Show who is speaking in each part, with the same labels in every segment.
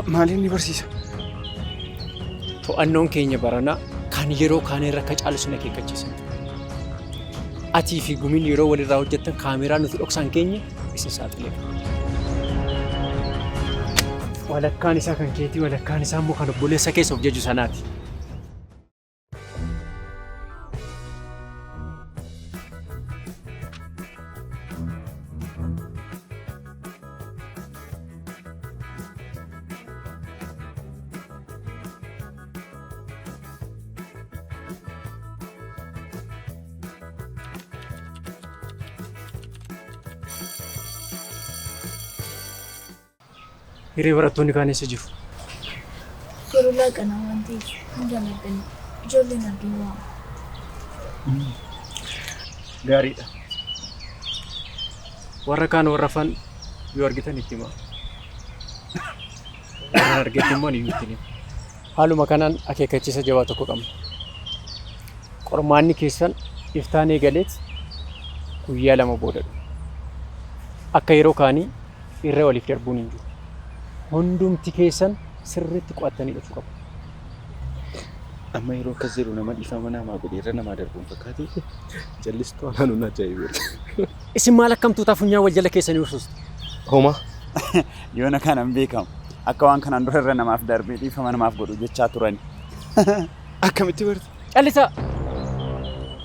Speaker 1: Maaliin ni barsiisa?
Speaker 2: To'annoon keenya baranaa kan yeroo kaanirra akka caalu sin akeekkachiisan. Atii fi gumiin yeroo walirraa hojjettan kaameeraa nuti dhoksaan keenya isin saaxileera. Walakkaan isaa kan keetii walakkaan isaa immoo kan obboleessa keessa of jaju sanaati. Hiree barattoonni kaan eessa jiru?
Speaker 3: Yeroo laaqanaa waan ta'eef hunda hin arganne. Ijoolleen argee waama.
Speaker 2: Gaariidha. Warra kaan warra hafan yoo argitan itti himaa. Warra argetti immoo ani iyyuu ittiin hima. Haaluma kanaan akeekkachiisa jabaa tokko qabna. Qormaanni keessan iftaan eegaleet guyyaa 2 booda dhuma. Akka yeroo kaanii irra waliif darbuun hin jiru. Hundumti keessan sirriitti qo'attanii dhufuu qabu.
Speaker 1: Amma yeroo akkas jedhu nama dhiifama namaa godhe irra namaa darbuun fakkaate.
Speaker 4: Jallistuu anaa nun ajaa'ibeera.
Speaker 2: Isin maal akkam tuutaa funyaan wal jala keessanii usuustu?
Speaker 4: Homaa.
Speaker 5: Yoona kanan beekamu akka waan kanaan dura irra namaaf darbee dhiifama namaaf godhu jechaa turani.
Speaker 1: Akkamitti barte?
Speaker 2: Callisaa!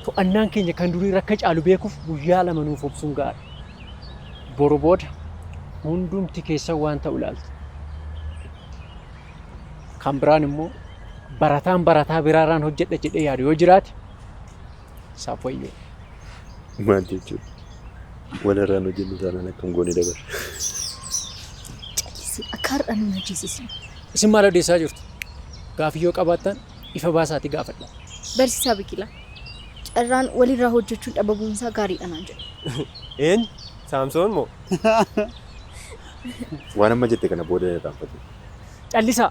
Speaker 2: To'annaan keenya kan durii irra akka caalu beekuuf guyyaa 2 nuuf obsuun ga'aadha. Boru booda hundumti keessan waan ta'u ilaaltu. Kan biraan immoo barataan barataa biraarraan hojjedha jedhee yaadu yoo jiraate isaaf wayyoo.
Speaker 4: Maal jechuudha? Walirraan hojjennu taanaan akkam goone dabarra?
Speaker 3: Callisii akka har'a nun ajjeesisin.
Speaker 2: Isin maal odeessaa jirtu? Gaafii yoo qabaattan ifa baasaatii gaafadhaa.
Speaker 3: Barsiisaa Biqilaa, carraan walirraa hojjechuun dhabamuunsaa gaariidha naan jedhe.
Speaker 6: Eenyu? Saamsoon moo?
Speaker 4: Waan amma jette kana booda hin irraanfatin.
Speaker 2: Callisaa!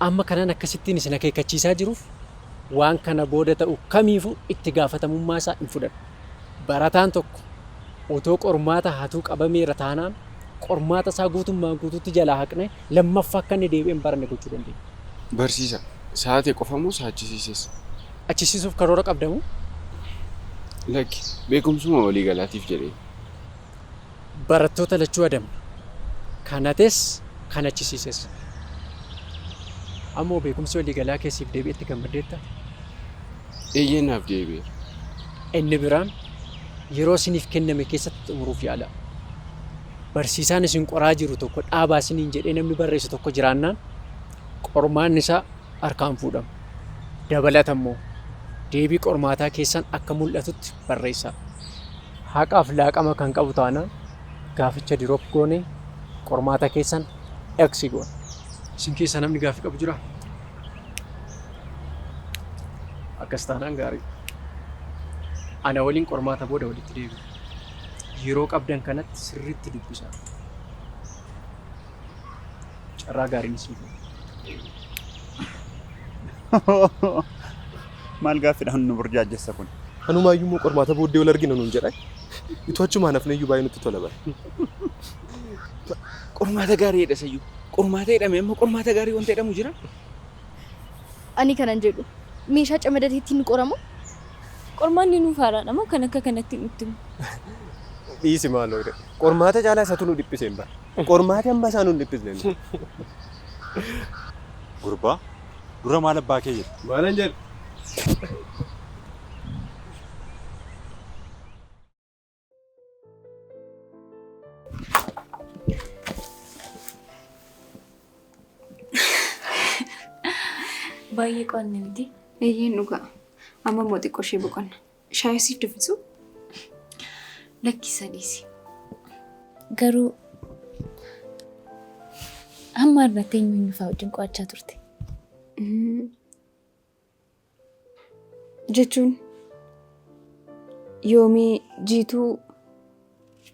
Speaker 2: Amma kanan akkasittiin isin akeekkachiisaa jiruuf waan kana booda ta'u kamiifuu itti gaafatamummaa isaa hin fudhadhu. Barataan tokko otoo qormaata hatuu qabameera taanaan qormaata isaa guutummaan guutuutti jalaa haqnee lammaffaa akka inni deebi'ee hin baranne gochuu dandeenya.
Speaker 1: Barsiisa, Saate qofa moo saachisiises?
Speaker 2: Achisiisuuf karoora qabda moo?
Speaker 1: Lakki, beekumsuma waliigalaatiif jedhee.
Speaker 2: Barattoota lachuu adabna. Kan hates, kan achisiises. Ammoo beekumsi waliigalaa kee siif deebi'etti gammaddeettaa?
Speaker 1: Eeyyee naaf deebi'eera.
Speaker 2: Inni biraan yeroo isiniif kenname keessatti xumuruuf yaalaa. Barsiisaan isin qoraa jiru tokko dhaabaa isiniin jedhee namni barreessu tokko jiraannaan qormaanni isaa harkaan fuudhama. Dabalata immoo deebii qormaataa keessan akka mul'atutti barreessaa. Haqaaf laaqama kan qabu taanaan gaaficha drop goonee qormaata keessan X goona. Isin keessaa namni gaaffii qabu jiraa? Akkas taanaan gaarii. Ana waliin qormaata booda walitti deebina. Yeroo qabdan kanatti sirriitti dubbisaa. Carraa gaariin isiniif hawwa.
Speaker 5: Maal gaaffiidhaan nu burjaajessa kun?
Speaker 4: Anumaayyuu immoo qormaata booddee wal argina nuun jedha. Utuu achumaan hafneeyyuu baay'ee nutti tola bara.
Speaker 1: Qormaata gaarii jedha isayyuu. Qormaata jedhame amma qormaata gaarii wanta jedhamu jira?
Speaker 3: Ani kanan jedhu meeshaa camadateetti ni qoramoo?
Speaker 7: Qormaanni nuuf haaraadha moo kan akka kanatti nutti himu?
Speaker 6: Dhiisi maaloo. Qormaata caalaa isatu nu dhiphiseen bara. Qormaati amma isaa nu hin dhiphisne. nu.
Speaker 8: Gurbaa, dura maal abbaa kee jette?
Speaker 6: Maalan jedhe?
Speaker 7: Baay'ee qo'anne miti.
Speaker 9: Eeyyeen dhugaa. Amma immoo xiqqoo ishee boqonna. Shaayii siif danfisuu?
Speaker 7: Lakki isa dhiisi. Garuu hamma har'aatti eenyu eenyu fa'aa wajjin qo'achaa turte?
Speaker 9: Jechuun yoomii jiituu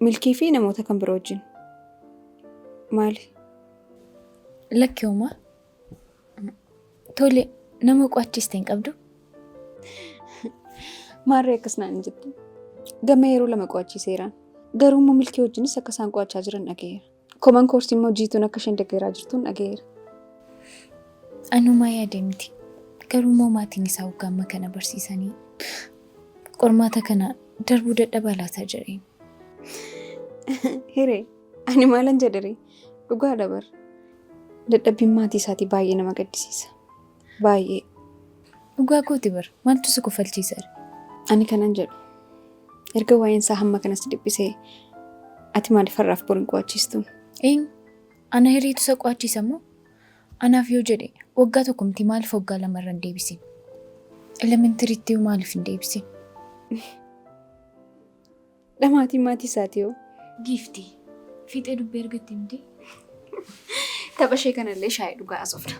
Speaker 9: milkii fi namoota kan biroo wajjin. Maali?
Speaker 7: Lakki homaa. Tole nama qo'achiiste hin qabdu?
Speaker 9: Maarree akkas naan hin jettu. Gammee yeroo 2 qo'achiiseeraan. Garuu immoo milkii wajjinis akka isaan qo'achaa jiran dhaga'eera. Common course immoo Jiituun akka isheen deeggaraa jirtuun dhaga'eera.
Speaker 7: Anumaa yaade miti. Garuu immoo maatiin isaa waggaa amma kana barsiisanii qormaata kana darbuu dadhabaa laata jedheen.
Speaker 9: Hiree, ani maalan jedhere dhugaadha bar. Dadhabbiin maatii isaatii baay'ee nama gaddisiisa. Baay'ee.
Speaker 7: Dhugaa kooti bar maaltu si kofalchiisa?
Speaker 9: Ani kanan jedhu erga waa'een isaa hamma kanas dhiphisee ati maaliif har'aaf bor hin qo'achiistuun?
Speaker 7: Eenyu? Ana Hireetu isa qo'achiisa moo? Anaaf yoo jedhe waggaa tokko miti maaliif waggaa lamarra hin deebisin? Elementariitti maaliif hin deebisin?
Speaker 9: Dhamaatiin maatii isaatii hoo?
Speaker 7: Giiftii. Fiixee dubbii argatte miti?
Speaker 9: Tapha ishee kanallee shaayii dhugaa haasofna.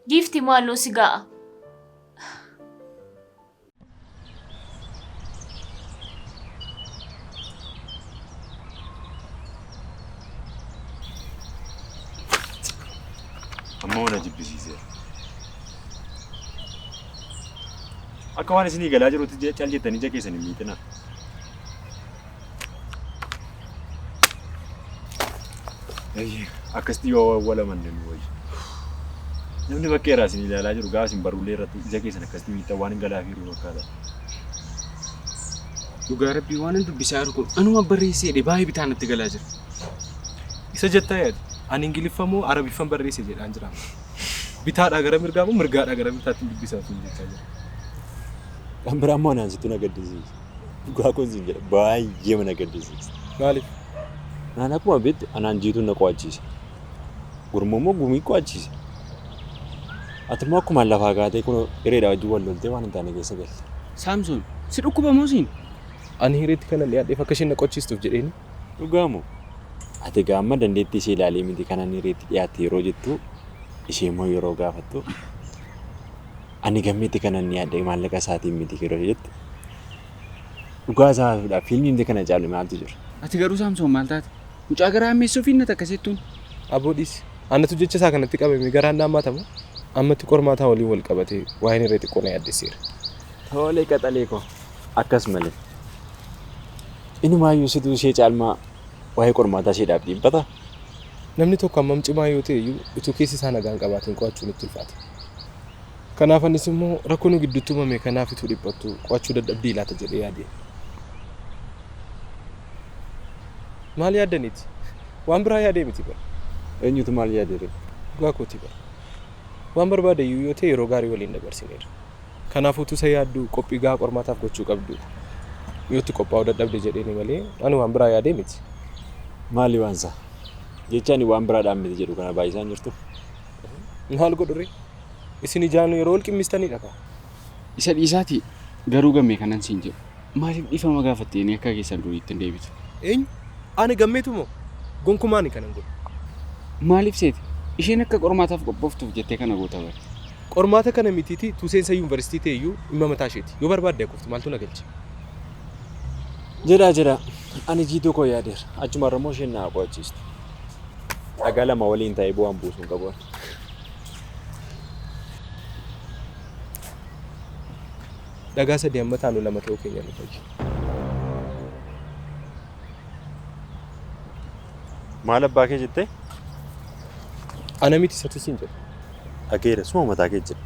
Speaker 7: Giiftii maaloo si ga'a?
Speaker 8: Amma na jibbisiiseera. Akka waan isinii galaa jirutti cal jettanii ija keessan hin miixinaa. Akkasitti yoo awwaalaman namni wayya. Namni bakka irraa isin ilaalaa jiru gaafa isin barullee irratti ija keessan akkasitti miixan waan hin galaa fiiru fakkaata.
Speaker 1: Dhugaa rabbii waan hin dubbisaa jiru kun anuma barreessee baay'ee bitaan natti galaa jira.
Speaker 4: Isa jettaa yaadi. Ani Ingiliffa moo Arabiffan barreesse jedhaan jira. Bitaadhaa gara mirgaa moo mirgaadhaa gara bitaatti dubbisaa sun jechaa jira.
Speaker 8: Kan biraa immoo anaan sitti na gaddisiisa. Dhugaa kun siin jedha baay'ee na gaddisiisa.
Speaker 4: Maaliif?
Speaker 8: Naan akkuma beektu anaan Jiituun na qo'achiise. Gurmuu immoo Gumii qo'achiise. Ati immoo akkuma lafaa kaatee kun Hireedhaa wajjin wal loltee waan hin taane keessa galte.
Speaker 1: Saamsoon si dhukkuba moo siin?
Speaker 4: Ani Hireetti kana dhiyaadheef akka isheen na qo'achiistuuf jedheeni.
Speaker 8: Dhugaa moo? Ati gaamma dandeettii ishee ilaalee miti kanan Hireetti dhiyaatte yeroo jettu ishee immoo yeroo gaafattu ani Gammeetti kanan dhiyaadhe maallaqa isaatiin miti yeroo jettu dhugaa isaa fiilmiin kana caalu maaltu jira?
Speaker 1: Ati garuu Saamsoon maal taate? Mucaa garaa ammeessuuf hin akkasittuun.
Speaker 4: Aboo dhiisi. Anatu jecha isaa kanatti qabame garaan naammaatama. Ammatti qormaataa waliin wal qabatee waa'een Hiree xiqqoo na yaaddesseera.
Speaker 8: Tolee qaxalee koo akkas malee. Inumaayyuu situu ishee caalmaa waa'ee qormaataa isheedhaaf dhiibbata.
Speaker 4: Namni tokko hammam cimaa yoo ta'e iyyuu utuu keessi isaa nagaan qabaatiin qo'achuun itti ulfaata. Kanaaf anis immoo rakkoo nu gidduutti uumame kanaaf utuu dhiphattu qo'achuu dadhabdii laata jedhee yaade. Maal yaaddaniiti? Waan biraa yaadee miti bara.
Speaker 8: Eenyutu maal yaadee?
Speaker 4: Dhugaa kooti bara. Waan barbaade iyyuu yoo ta'e yeroo gaarii waliin dabarsineera. Kanaaf utuu isa yaadduu qophii gahaa qormaataaf gochuu qabdu yoo itti qophaa'uu dadhabde jedheeni malee ani waan biraa yaadee miti.
Speaker 8: Maali waan isaa? Jecha ani waan biraadhaan miti jedhu kana baay'isaan jirtu.
Speaker 4: Maal godhure? Isin ijaan yeroo wal qimmistanidha kaa.
Speaker 1: Isa dhiisaati garuu Gammee kanan siin jedhu. Maaliif dhiifama gaafattee inni akka keessan duriitti hin deebitu?
Speaker 4: Eenyu? Ani Gammeetu moo? Gonkumaa ani kanan godhu.
Speaker 1: Maaliif seeti? Isheen akka qormaataaf qophooftuuf jettee kana goota bare.
Speaker 4: Qormaata kana mitiiti tuseensa yuunivarsiitii ta'e iyyuu dhimma mataa isheeti. Yoo barbaadde akuftu maaltu na galche?
Speaker 8: Jedhaa jedhaa ani Jiituu koo yaadeera. Achuma irra immoo isheen na qo'achiistu. Dhagaa lama waliin ta'ee bu'aan buusuun qabu.
Speaker 4: Dhagaa sadii amma taanu lama ta'uu keenya nu fayya.
Speaker 8: Maal abbaa kee jettee?
Speaker 4: Ana miti isatu siin jedhe.
Speaker 8: Dhageera suma mataa kee jedhe.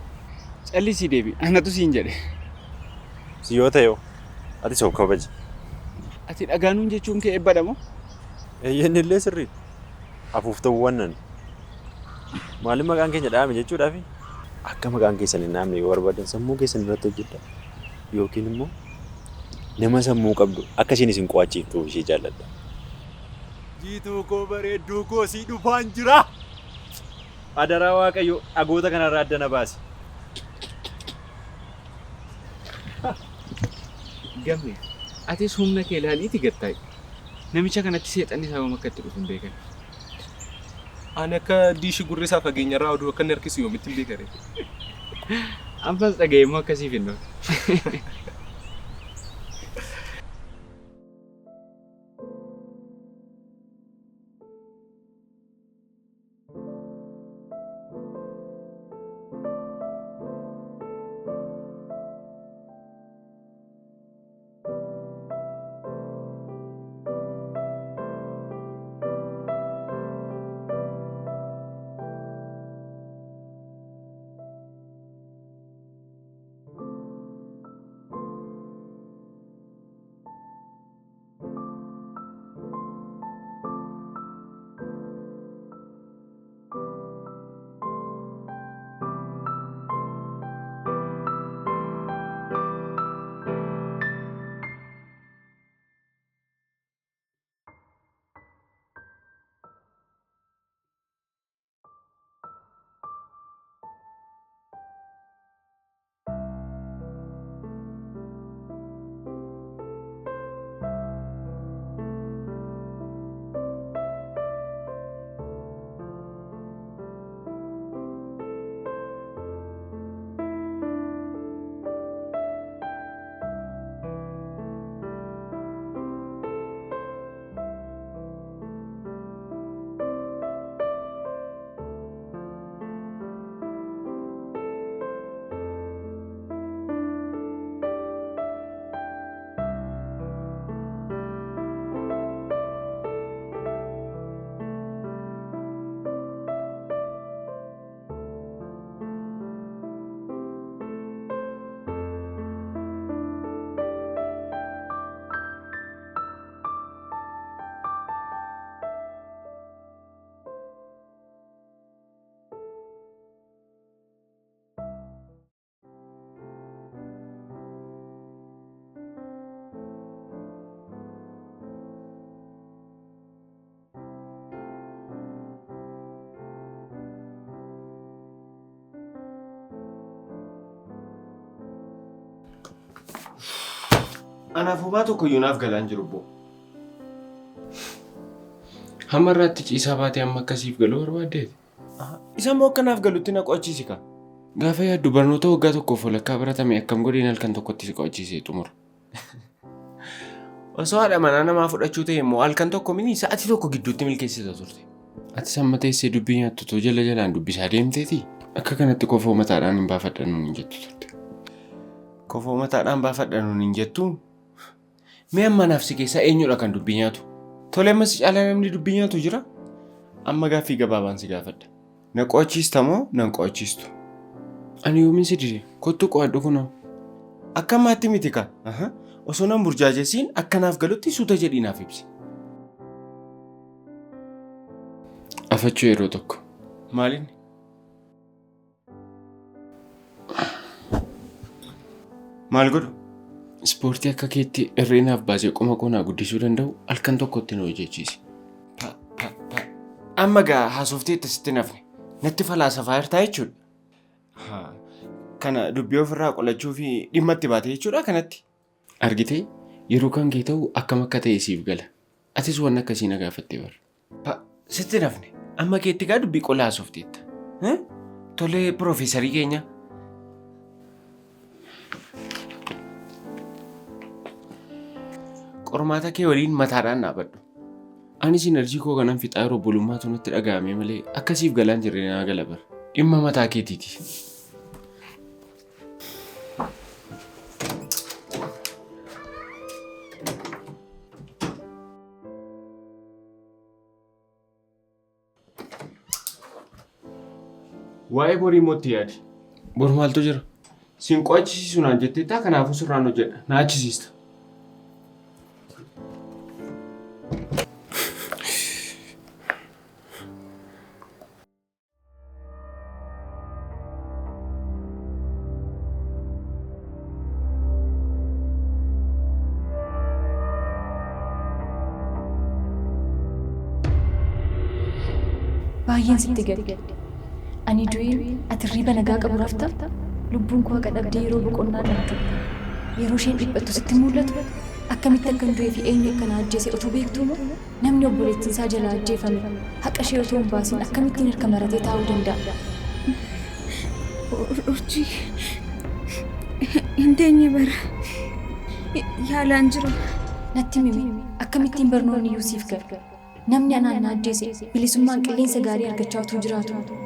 Speaker 1: Callisii deebi anatu siin jedhe.
Speaker 8: Si yoo ta'e ati soof kabaji.
Speaker 1: Ati dhagaanuun jechuun kee eebbadha moo?
Speaker 8: Eeyyeen illee sirriidha. Afuuftawwan nani. Maaliif maqaan keenya dhaame jechuudhaafi? Akka maqaan keessan hin dhaamne yoo barbaadan sammuu keessan irratti hojjedha. Yookiin immoo nama sammuu qabdu akka isheen isin qo'achiiftuuf ishee jaalladha. Jiituu koo bareedduu koo sii dhufaan jira. Adaraa Waaqayyo dhagoota kanarraa adda na baasi.
Speaker 1: Gamme atis humna kee ilaaliiti gad taa'i. Namicha kanatti seexanni sababa akka itti dhufu hin beekan.
Speaker 4: Ani akka diishii gurri isaa fageenyarraa oduu akka inni harkisu yoomitti hin beekare.
Speaker 1: Ammas dhaga'e immoo akkasiif hin oolu. Anaaf homaa tokkoyyuu naaf galaa hin jiru obbo. Hamma irraatti ciisaa baatee amma akkasiif galuu barbaaddeeti. Isa immoo akka naaf galutti na qo'achiisi kaa. Gaafa yaaddu barnoota waggaa tokkoof walakkaa baratame akkam godheen halkan tokkotti si qo'achiisee xumura. Osoo haadha manaa namaa fudhachuu ta'e immoo halkan tokko mini sa'atii tokko gidduutti milkeessita turte. Atis amma teessee dubbii nyaattu otoo jala jalaan dubbisaa deemteeti akka kanatti kofoo mataadhaan hin baafadha nuun hin jettu turte. Kofoo mataadhaan baafadha nuun hin jettuu? Mee amma anaaf si keessaa eenyudha kan dubbii nyaatu? Tole amma si caalaa namni dubbii nyaatu jira? Amma gaaffii gabaabaan si gaafadha. Na qo'achiista moo nan qo'achiistu? Ani yoomin si dide? Kottu qo'adhu kunoo. Akka ammaatti miti kaa. Osoo nan burjaajessiin akka naaf galutti suuta jedhii naaf ibsi. Afachuu yeroo tokko. Maalinni? Maal godhu? Ispoortii akka keetti irree naaf baasee qoma koo naa guddisuu danda'u halkan tokkotti na hojjechiisi. Pa, pa, pa. Amma gaa haasoftee itti sitti nafne. Natti falaasafaa jirtaa jechuudha. Haa, Kana dubbii ofirraa qolachuu fi dhimma itti baate jechuudha kanatti. Argitee yeroo kan kee ta'u akkam akka ta'e siif gala. Atis waan akkasii na gaafatte bar. Pa, sitti nafne. Amma keetti gaa dubbii qola haasofteetta. Eh? Tolee piroofeesarii keenya. Qormaata kee waliin mataadhaan dhaabadhu. Anis inarjii koo kanan fixaa yeroo obbolummaatu natti dhaga'ame malee akkasiif galaan jirre naa gala bar. Dhimma mataa keetiiti. Waa'ee borii immoo itti yaadi. Bor maaltu jira? Siin qo'achisiisu naan jetteettaa kanaafuu sirraan hojjedha. Na achisiista.
Speaker 7: Baay'een sitti gadde. Ani du'een ati hirriba nagaa qabu rafta? Lubbuun koo haqa dhabdee yeroo boqonnaa dhabdu, yeroo isheen dhiphattu sitti mul'atu? Akkamitti akkan du'ee fi eenyu akka na ajjeese utuu beektuu moo namni obboleettiin isaa jalaa ajjeefame haqa ishee otoo hin baasiin akkamittiin harka maratee taa'uu danda'a?
Speaker 9: Urjii hin teenye bara. Yaalaan jira.
Speaker 7: Natti himi mee akkamittiin barnoonni iyyuu siif gala? Namni anaan na ajjeese bilisummaan qilleensa gaarii argachaa utuu jiraatuu.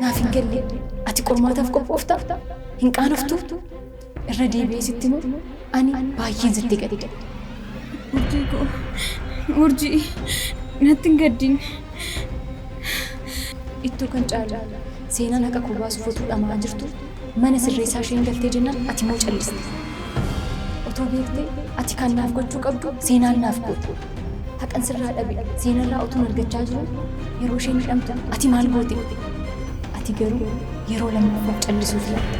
Speaker 7: Naaf hin galle. Ati qormaataaf qophooftaa? Hin qaanoftuu? Irra deebi'ee sitti himu ani baay'een sitti gadde.
Speaker 9: Urjii koo Urjii natti hin gaddin.
Speaker 7: Ittuu kan caalu seenaan haqa koo baasuuf utuu dhama'aa jirtuu mana sirreessaa isheen galtee jennaan ati immoo calliste. Otoo beektee ati kan naaf gochuu qabdu seenaan naaf goote. Haqan sirraa dhabe seenarraa utuun argachaa jiruu yeroo isheen hidhamtu ati maal goote? Ati garuu yeroo lammaffaaf callisuu filatte.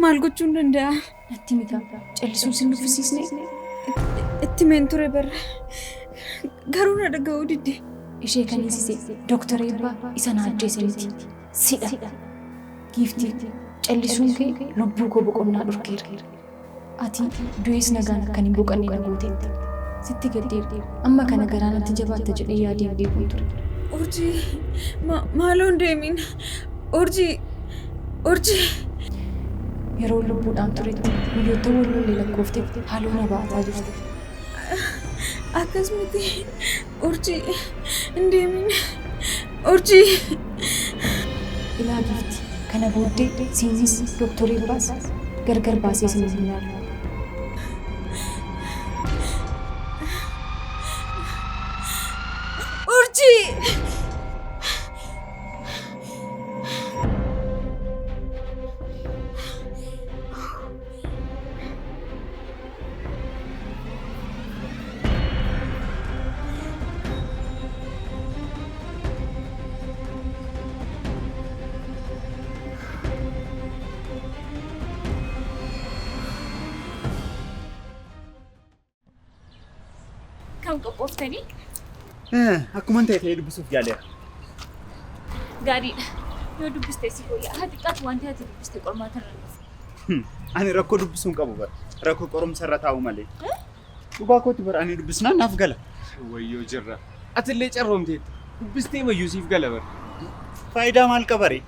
Speaker 9: Maal gochuun danda'a?
Speaker 7: Natti himi kaa callisuun sin nuffisiisnee?
Speaker 9: Itti himeen ture bara. Garuu na dhaga'uu didde.
Speaker 7: Ishee kan hiisise Doktar Eebbaa isa na ajjeese miti. Sidha. Giiftii, callisuun kee lubbuu koo boqonnaa dhorkeera. Ati du'ees nagaan akkan hin boqanne na gooteetta. Sitti gaddeera. Amma kana garaa natti jabaatta jedhee yaadee hin beekun ture.
Speaker 9: Urjii, maaloo hin deemin. Urjii, Urjii.
Speaker 7: Yeroon lubbuudhaan turetti guyyoottan wal lolle lakkooftee haaloo na ba'ataa jirta.
Speaker 9: Akkas miti. Urjii, hin deemin. Urjii.
Speaker 7: Ilaa giifti, kana booddee siinis Doktor Eebbaas gargar baasee isin hin ilaalu.
Speaker 9: Urjii!
Speaker 3: Kam qophooftanii?
Speaker 5: Akkuman ta'e ta'ee dubbisuuf yaaleera.
Speaker 3: Gaariidha. Yoo dubbiste si fooyya'a. Haa xiqqaatu wanti ati dubbiste qormaata irra dhufu.
Speaker 5: Ani rakkoo dubbisuun qabu bara. Rakkoo qorumsa irra taa'u malee. Dhugaa kootti bara ani dubbisnaan naaf gala.
Speaker 1: Wayyoo jirra. Atillee carroomteetta. Dubbistee wayyuu siif gala bara.
Speaker 5: Faayidaa maal qabaree?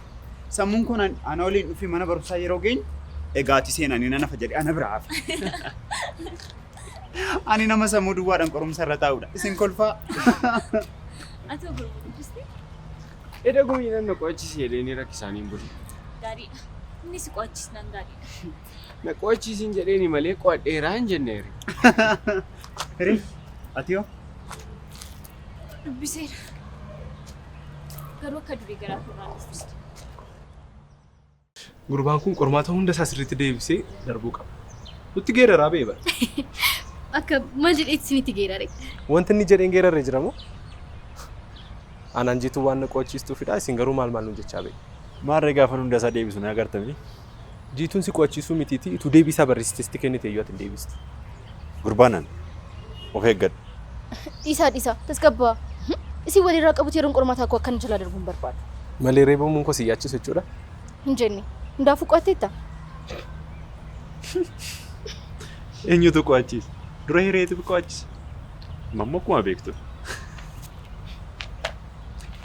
Speaker 5: Sammuun kun ana waliin dhufee mana barumsaa yeroo geenyu egaa ati seenanii nan hafa jedhee ana biraa hafa. Ani nama sammuu duwwaadhaan qorumsa irra taa'udha. Isin kolfaa.
Speaker 3: Ati gurguru dubbistee?
Speaker 1: Eda gumiidhaan na qo'achiisi jedhee rakkisaaniin bule.
Speaker 3: Gaariidha. Inni si qo'achiisnaan gaariidha.
Speaker 1: Na qo'achiisin jedheeni malee qo'adheeraa hin jenneeri.
Speaker 5: Hiree, ati hoo?
Speaker 3: Dubbiseera. Garuu akka durii garaa koorraan dubbiste.
Speaker 4: Gurbaan kun qormaata hunda isaa sirriitti deebisee darbuu qaba. Nutti geeraraa ba'e bara.
Speaker 10: Akka maal jedheetti isinitti geerare?
Speaker 4: Wanti inni jedheen geerarre jira moo? Anaan jiituu waan na qo'achiistuufidha. Isin garuu maal maal nuun jechaa ba'e.
Speaker 8: Maarree gaafa hunda isaa deebisu na agartami.
Speaker 4: Jiituun si qo'achiisuu mitiitii utuu deebii isaa barreessiteesti kennite iyyuu ati hin deebistu.
Speaker 8: Gurbaanan of eeggadhu.
Speaker 10: Dhiisaa dhiisaa tasgabbaa. Isin walirraa qabutu yeroon qormaataa koo akkana jalaa darbuun barbaadu.
Speaker 4: Malee reebamuun koo si yaachisu jechuudha.
Speaker 10: Hin jenne. Hundaafuu qo'atteetta?
Speaker 8: Eenyutu qo'achiisa? Dura hireetu qo'achiisa. Mammoo akkuma beektu.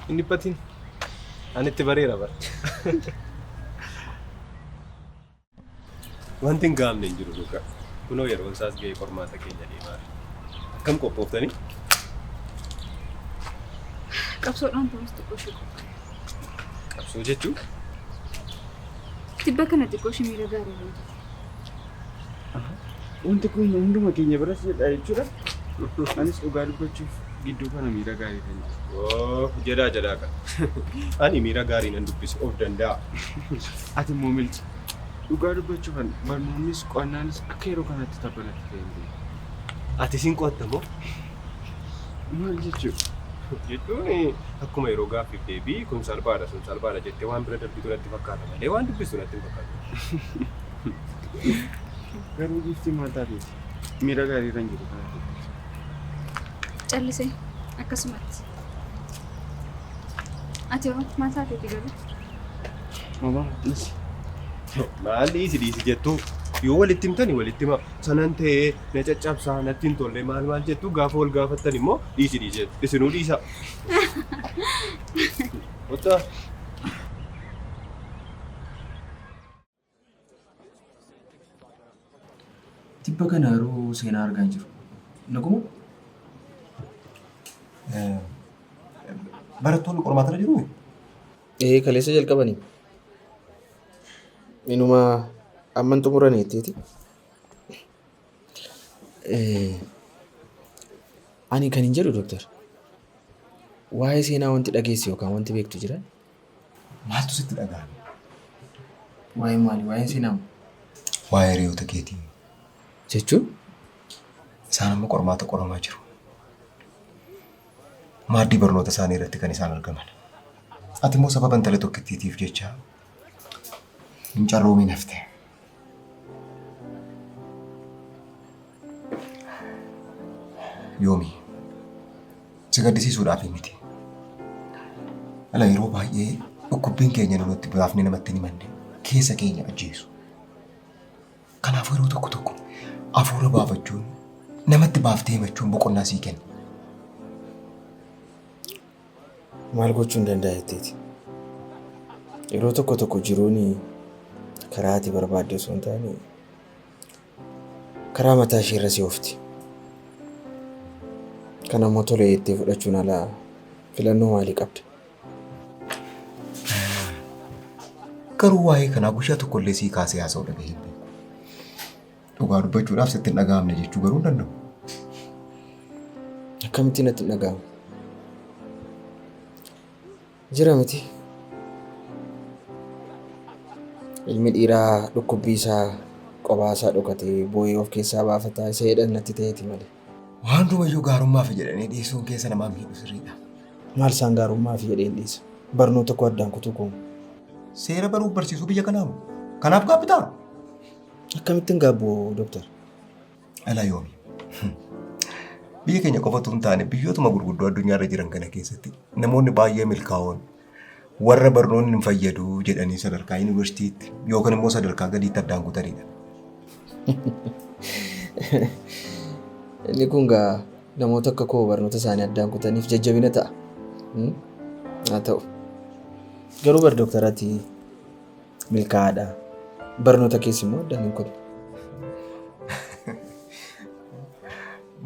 Speaker 4: Inni dhiphatiin. Ani itti bareera bara.
Speaker 6: Wanti hin gahamne hin jiru dhugaa. Kunoo yeroon isaas ga'ee qormaata keenya deemaa jira. Akkam qophooftanii?
Speaker 9: Qabsoodhaan ta'us xiqqoo ishee qophaa'e.
Speaker 1: Qabsoo jechuun?
Speaker 9: Tibba kana xiqqoo ishee miira gaarii irra jirti.
Speaker 1: Wanti kun hunduma keenya biras jedha jechuudha. Anis dhugaa dubbachuuf gidduu kana miira gaarii kan jiru.
Speaker 6: Oo, jedhaa jedhaa kan. Ani miira gaarii nan dubbisu of danda'a.
Speaker 1: Ati immoo milki. Dhugaa dubbachuuf barnoonnis qo'annaanis akka yeroo kanaatti taphanatti ta'e hin beeku.
Speaker 6: Ati siin qo'atta moo?
Speaker 1: Maal jechuudha?
Speaker 6: Jechuun akkuma yeroo gaaffiif deebii kun salphaadha sun salphaadha jettee waan bira darbitu natti fakkaata malee waan dubbistu natti hin fakkaatu.
Speaker 1: Garuu giiftii maal taateeti? Miira gaarii irra hin jiru kanatti.
Speaker 9: Callisee akkasumatti. Ati hoo maal taateeti garuu?
Speaker 1: Mama, dhiisi.
Speaker 6: Maal dhiisi dhiisi jettu yoo walitti himtani walitti hima sanan ta'ee na caccabsaa natti hin tolle maal maal jettu gaafa wal gaafattan immoo dhiisi dhiisi jettu isinuu dhiisa. Kottaa.
Speaker 11: Tibba kana yeroo seenaa argaa hin jiru. Naguma?
Speaker 6: Barattoonni qormaata irra jiruu?
Speaker 11: Ee kaleessa jalqabanii. Inuma amman xumuranii jetteeti. Ani kan hin jedhu dooktar. Waa'ee seenaa wanti dhageesse yookaan wanti beektu jira?
Speaker 6: Maaltu sitti dhaga'ame?
Speaker 11: Waa'ee maali? Waa'ee seenaa moo?
Speaker 6: Waa'ee hiriyoota keetii.
Speaker 11: Jechuun?
Speaker 6: Isaan amma qormaata qoramaa jiru. Maaddii barnoota isaanii irratti kan isaan argaman. Ati immoo sababa intala tokkittiitiif jecha hin carroomiin hafte. Yoomi si gaddisiisuudhaaf miti. Ala yeroo baay'ee dhukkubbiin keenya nuti baafnee namatti hin himanne keessa keenya ajjeesu. Kanaafuu yeroo tokko tokko hafuura baafachuun namatti baaftee himachuun boqonnaa sii kenna.
Speaker 11: Maal gochuu hin danda'a jetteeti. Yeroo tokko tokko jiruun karaa ati barbaadde osoo hin taane karaa mataa ishee irra si oofti. Kana immoo tole jettee fudhachuun alaa filannoo maalii qabda?
Speaker 6: Garuu waa'ee kanaa guyyaa tokkollee sii kaasee haasa'u dhaga'ee hin beeku. Dhugaa dubbachuudhaaf sitti hin dhaga'amne jechuu garuu hin danda'u.
Speaker 11: Akkamitti natti hin dhaga'amu? Jira miti. Ilmi dhiiraa dhukkubbii isaa qophaa isaa dhokatee boo'ee of keessaa baafataa isa jedhan natti ta'eeti malee.
Speaker 6: Waan hundumayyuu gaarummaaf jedhanii dhiisuun keessa namaa miidhu sirriidha.
Speaker 11: Maal isaan gaarummaaf jedhee hin dhiisa. Barnoota koo addaan kutuu koo.
Speaker 6: Seera baruuf barsiisuu biyya kanaa moo? Kanaaf gaabbitaa?
Speaker 11: Akkamittiin gaabbu dooktar?
Speaker 6: Alaa yoomi. Biyya keenya qofa otoo hin taane biyyootuma gurguddoo addunyaa irra jiran kana keessatti namoonni baay'ee milkaa'oon Warra barnoonni hin fayyadu jedhanii sadarkaa yuunivarsiitiitti yookaan immoo sadarkaa gadiitti addaan kutanidha.
Speaker 11: Inni kun gaa namoota akka koo barnoota isaanii addaan kutaniif jajjabina ta'a. Haa ta'u. Garuu bar dooktarati milkaa'aadha. Barnoota keessa immoo addaan hin kutne.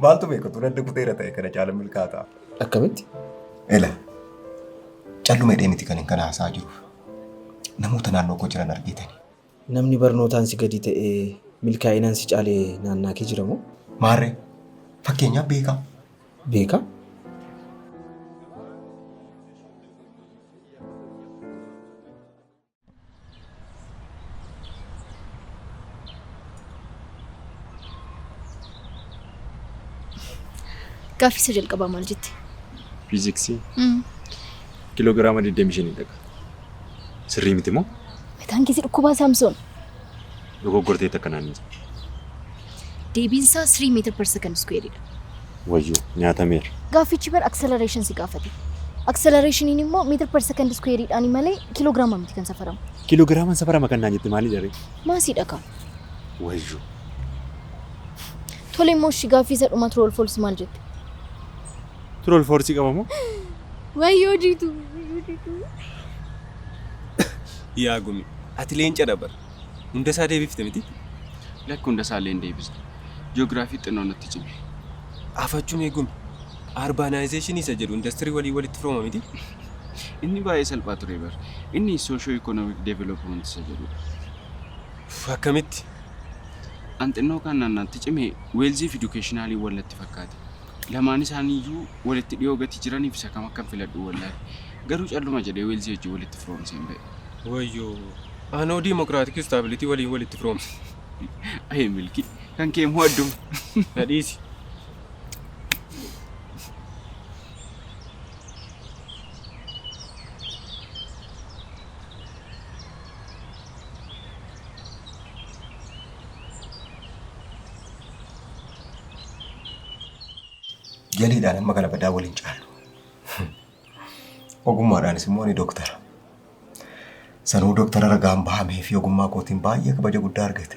Speaker 6: Maaltu beeka ture adda kuteera ta'e kana caala milkaa'aa ta'a.
Speaker 11: Akkamitti?
Speaker 6: Ela calluma hidhee miti kan hin kana haasaa jiruuf. Namoota naannoo koo jiran argitani.
Speaker 11: Namni barnootaan si gadi ta'ee milkaa'inaan si caalee naannaa kee jira moo?
Speaker 6: Maarree fakkeenyaaf beekaa.
Speaker 11: Beekaa?
Speaker 10: Gaaffii isa jalqabaa maal jette?
Speaker 8: Fiiziksii kiiloogiraama 25 dhaqa. Sirrii miti moo?
Speaker 10: Mataan keessi dhukkubaa Saamsoon.
Speaker 8: Dogoggortee takka naan hin jedhu.
Speaker 10: Deebiin isaa 3 meter per second square dha.
Speaker 8: Wayyoo nyaatameera.
Speaker 10: Gaaffichi bar acceleration si gaafate. Accelerationiin immoo meter per second square dhaan malee kiiloogiraama miti kan safaramu.
Speaker 8: Kiiloogiraamaan safarama kan naan jette maalidha ree?
Speaker 10: Maasiidha kaa.
Speaker 8: Wayyoo.
Speaker 10: Tole immoo ishii gaaffii isa dhumaa true or false maal jette?
Speaker 8: True or false qaba moo?
Speaker 10: Wayyoo jiitu. Wayyoo jiitu.
Speaker 4: Yaa gumi, ati leenca bar. Hunda isaa deebifte miti?
Speaker 1: Lakki hunda isaallee hin deebisne. Jiyoogiraafii xinnoo natti cime.
Speaker 4: Afachuu gumi. Urbanization isa jedhu industirii walii walitti firooma miti?
Speaker 1: Inni baay'ee salphaa ture bar. Inni socio economic development isa jedhudha.
Speaker 4: Akkamitti?
Speaker 1: An xinnoo kan natti cime wealth fi educationalii wallatti fakkaate. Lamaan isaaniiyyuu walitti dhiyoo gatii jiraniif isa kam akkan filadhu wallaale. Garuu calluma jedhee wealth wajjin walitti firoomseen ba'e.
Speaker 4: Wayyoo. Anoo democratic stability waliin walitti firoomse.
Speaker 1: Ayee milki kan kee immoo adduma.
Speaker 4: Na dhiisi.
Speaker 6: Galiidhaan amma kana badaa waliin caalu. Ogummaadhaanis immoo ani dooktara. Sanuu dooktara ragaan bahamee fi ogummaa kootiin baay'ee kabaja guddaa argate.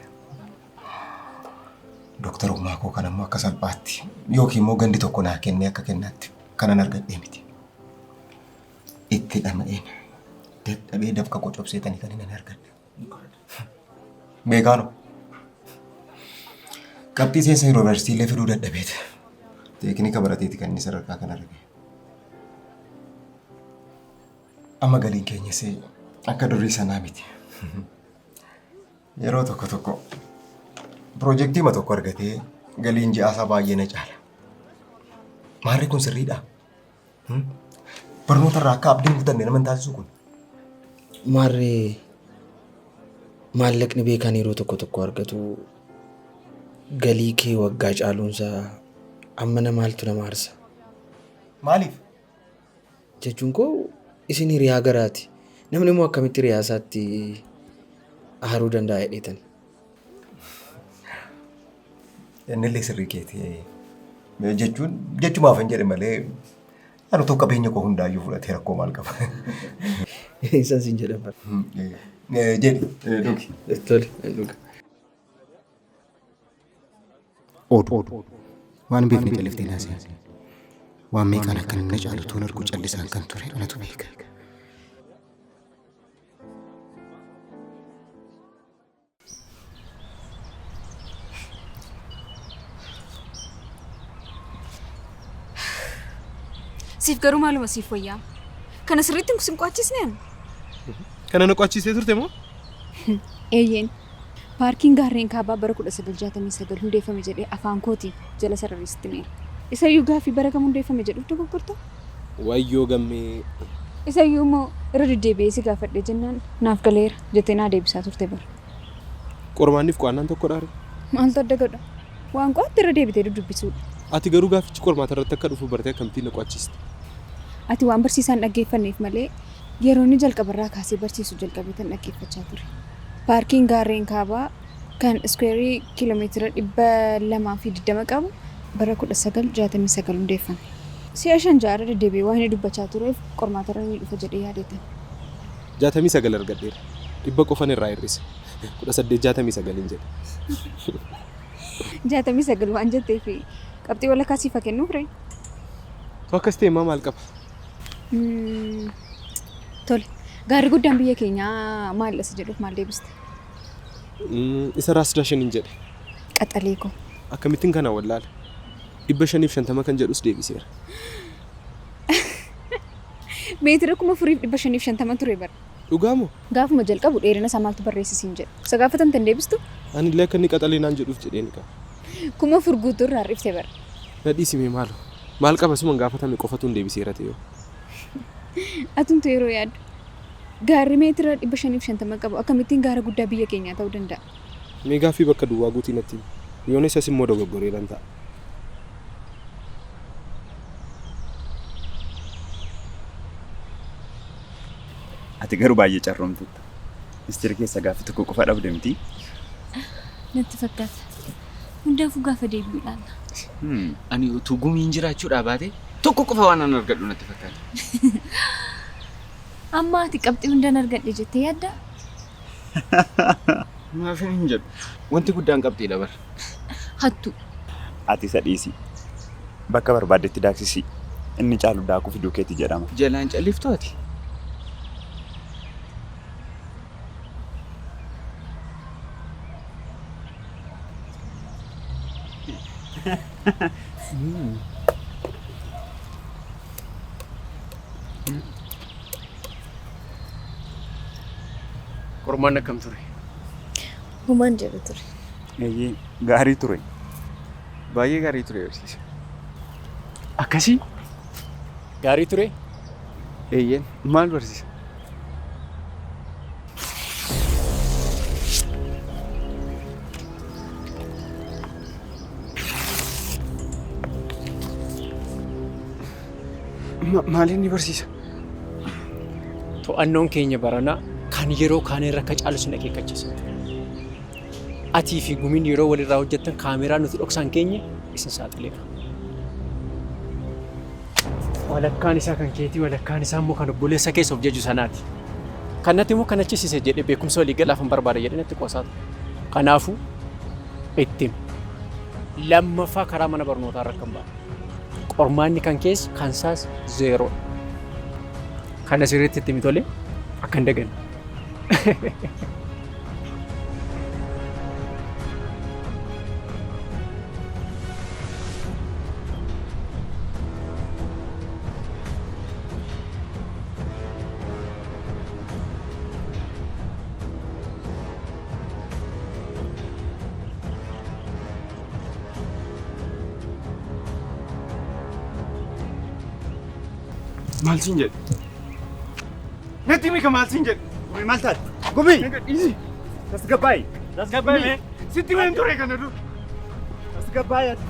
Speaker 6: Dooktarummaa koo kan ammoo akka salphaatti yookiin immoo gandi tokko naa kennee akka kennaatti kanan argadhee miti. Itti dhama'een dadhabee dafqa qocobseetanii kan inni argadhe. Beekaano. Qabxii seensa yuunivarsiitii illee fiduu dadhabeeti. Teeknika barateeti kan inni sadarkaa kana argate. Amma galiin keenyas akka durii sanaa miti. Yeroo tokko tokko piroojeektiima tokko argatee galiin ji'aasaa baay'ee na caala. Maarri kun sirriidhaa? Barnoota irraa akka abdiin kutanne nama hin taasisu kun.
Speaker 11: Maarree maallaqni beekaan yeroo tokko tokko argatu galii kee waggaa caaluunsaa amma nama maaltu nama aarsa?
Speaker 6: Maaliif?
Speaker 11: Jechuun koo isin hiriyaa garaati. Namni immoo akkamitti hiriyaa isaatti aaruu danda'a jedheetani.
Speaker 6: Innillee sirrii keeti. Jechuun jechumaaf hin jedhe malee ani utuu qabeenya koo hundaayyuu fudhatee rakkoo maal qaba?
Speaker 11: Isan siin jedhan bara.
Speaker 6: Jedhi dhugi.
Speaker 11: Tole dhuga.
Speaker 6: Oduu. Waan beekne calliftee naasee. Waan meeqaan akka inni na caalu tuun arguu callisaan kan ture anatu beeka.
Speaker 9: Siif garuu maaluma siif wayyaa? Kana sirriitti sin qo'achisneen?
Speaker 4: Kana na qo'achiistee turte moo?
Speaker 9: Eeyyeen. Paarkiin gaarreen kaabaa bara 1969 hundeeffame jedhee afaan kootiin jala sararisitti meera. Isayyuu gaaffii bara kam hundeeffame jedhuuf dogoggorta?
Speaker 4: Wayyoo gammee.
Speaker 9: Isayyuu immoo irra deddeebi'ee si gaafadhe jennaan naaf galeera jettee naa deebisaa turte bara.
Speaker 4: Qormaanniif qo'annaan tokko dhaare.
Speaker 9: Maaltu adda godha? Waan qo'atte irra deebitee dubbisuudha.
Speaker 4: Ati garuu gaafichi qormaata irratti akka dhufu bartee akkamittiin na qo'achiiste?
Speaker 9: Ati waan barsiisaan dhaggeeffanneef malee yeroo inni jalqabarraa kaasee barsiisu jalqabee tan dhaggeeffachaa ture. Paarkiin gaarreen kaabaa kan iskweerii kiiloomeetira 220 qabu bara 1969 hundeeffame. Si'a shan ja'a irra deddeebi'ee waan inni dubbachaa tureef qormaata irra ni dhufa jedhee yaadetan.
Speaker 4: 69 argadheera. 100 qofan irraa hir'ise. 1869 jedhe.
Speaker 9: 69 waan jetteef qabxii walakkaa siif haa kennuuf ree?
Speaker 4: Akkas ta'e immoo maal qaba?
Speaker 9: Tole, gaarri guddaan biyya keenyaa maal isa jedhuuf maal deebiste?
Speaker 4: Isa Raas Daashan hin jedhe.
Speaker 9: Qaxalee koo.
Speaker 4: Akkamittiin kana wallaala? 550 kan jedhus deebiseera.
Speaker 9: Meetira 4550 ture bara.
Speaker 4: Dhugaa moo?
Speaker 9: Gaafuma jalqabu dheerina isaa maaltu barreessisiin jedhe. Isa gaafatamte hin deebistu?
Speaker 4: Ani illee akka inni qaxalee naan jedhuuf jedheen qaba.
Speaker 9: 4000 guutuu irraa hir'ifte bara.
Speaker 4: Na dhiisime maaloo. Maal qaba suman gaafatame qofatu hin deebiseera ta'e.
Speaker 9: Atumtu yeroo yaaddu gaarri meetira 550 qabu akkamittiin gaara guddaa biyya keenyaa ta'uu danda'a?
Speaker 4: Mee gaaffii bakka duwwaa guutii natti himi. Yoon isas immoo dogoggoreeran ta'a.
Speaker 5: Ati garuu baay'ee carroomtetta. Ministeera keessa gaaffii tokko qofa dhabde miti?
Speaker 3: Natti fakkaata. Hundaafuu gaafa deebi'u ilaalla.
Speaker 1: Ani utuu gumiin jiraachuudhaa baate tokko qofa waan an argadhu natti fakkaata.
Speaker 3: Amma ati qabxii hundaan argadhe jettee yaaddaa?
Speaker 1: Maafin hin jedhu. Wanti guddaan qabxiidha bara.
Speaker 3: Hattu.
Speaker 5: Ati isa dhiisi. Bakka barbaaddetti daaksisi. Inni caalu daakuu fiduu keeti jedhama.
Speaker 1: Jalaan calliftuu ati?
Speaker 2: Qormaanni akkam ture?
Speaker 10: Homaan jedhu ture.
Speaker 5: Eeyyee gaarii ture.
Speaker 1: Baay'ee gaarii ture barsiisa. Akkasii?
Speaker 2: Gaarii ture?
Speaker 1: Eeyyeen maal barsiisa? Maal inni barsiisa?
Speaker 2: To'annoon keenya baranaa kan yeroo kaan irra akka caalu sin akeekkachiisa. Atii fi gumiin yeroo walirraa hojjettan kaameraa nuti dhoksaan keenya isin saaxileera. Walakkaan isaa kan keetii walakkaan isaa immoo kan obboleessa keessa of jaju sanaati. Kan natti immoo kan achisiise jedhee beekumsa walii galaaf hin barbaada jedhee natti qoosaa ture. Kanaafuu itti himi. Lammaffaa karaa mana barnootaa irra kan baane. Qormaanni kan keessa kan isaas zeeroodha. Kana sirriitti itti himi tolee akka hin daganne.
Speaker 1: Maal siin jedhe? Natti himi ka maal siin jedhe?
Speaker 5: Gumii maal taate? Gumii!
Speaker 1: Dhiisi!
Speaker 5: Tasgabbaa'i!
Speaker 1: Tasgabbaa'i mee? Sitti himeen ture kana dur.
Speaker 5: Tasgabbaa'i ati.